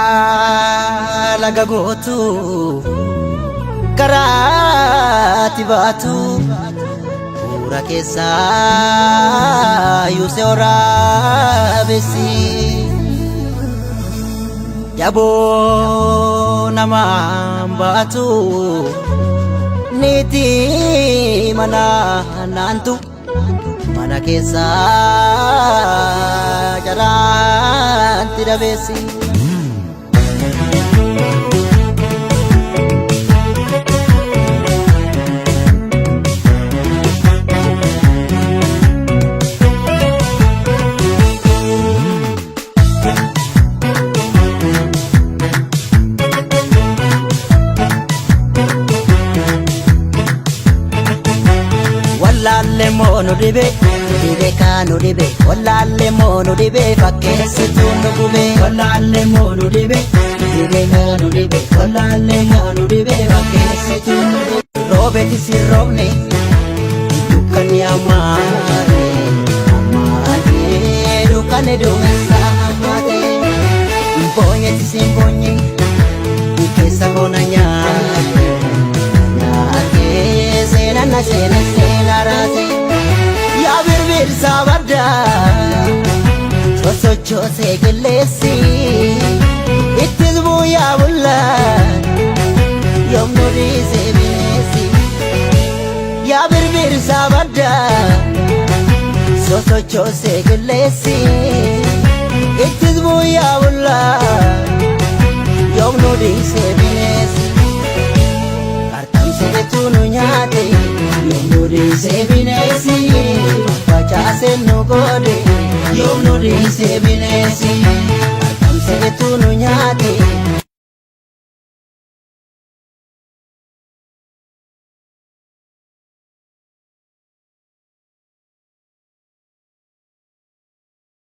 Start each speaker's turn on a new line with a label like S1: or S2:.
S1: Karaa laga gootu karaatti baatu bu'uura keessaa yuusee waraabessi. Jaboo namaan baatu niitii mana naantu mana keessaa jalaanti dabeessi. Wallaalle moo nu dhibe dhibe kaa nu dhibe wallaalle moo nu dhibe fakkeessituu nu gube wallaalle moo nu dhibe dhibe kaa nu dhibe wallaalle moo nu dhibe fakkeessituu nu gube. Roobeeti si roobne dukkanni ammaate ammaate dukkanni duumessa ammaate boonyeeti si boonye keessa koona nyaate nyaate seenaan na seene seenaa raase yaa birbirsa baddaa sosochoosee qilleessi ittis bu'aa bullaa yoom nu dhiisee bineensi yaa birbirsa baddaa sosochoosee qilleessi ittis bu'aa bullaa yoom nu dhiisee bineensi qarqamseetu nu nyaate yoom nu dhiisee bineensi facaasee nu goode yoom nu dhiisee bineensi.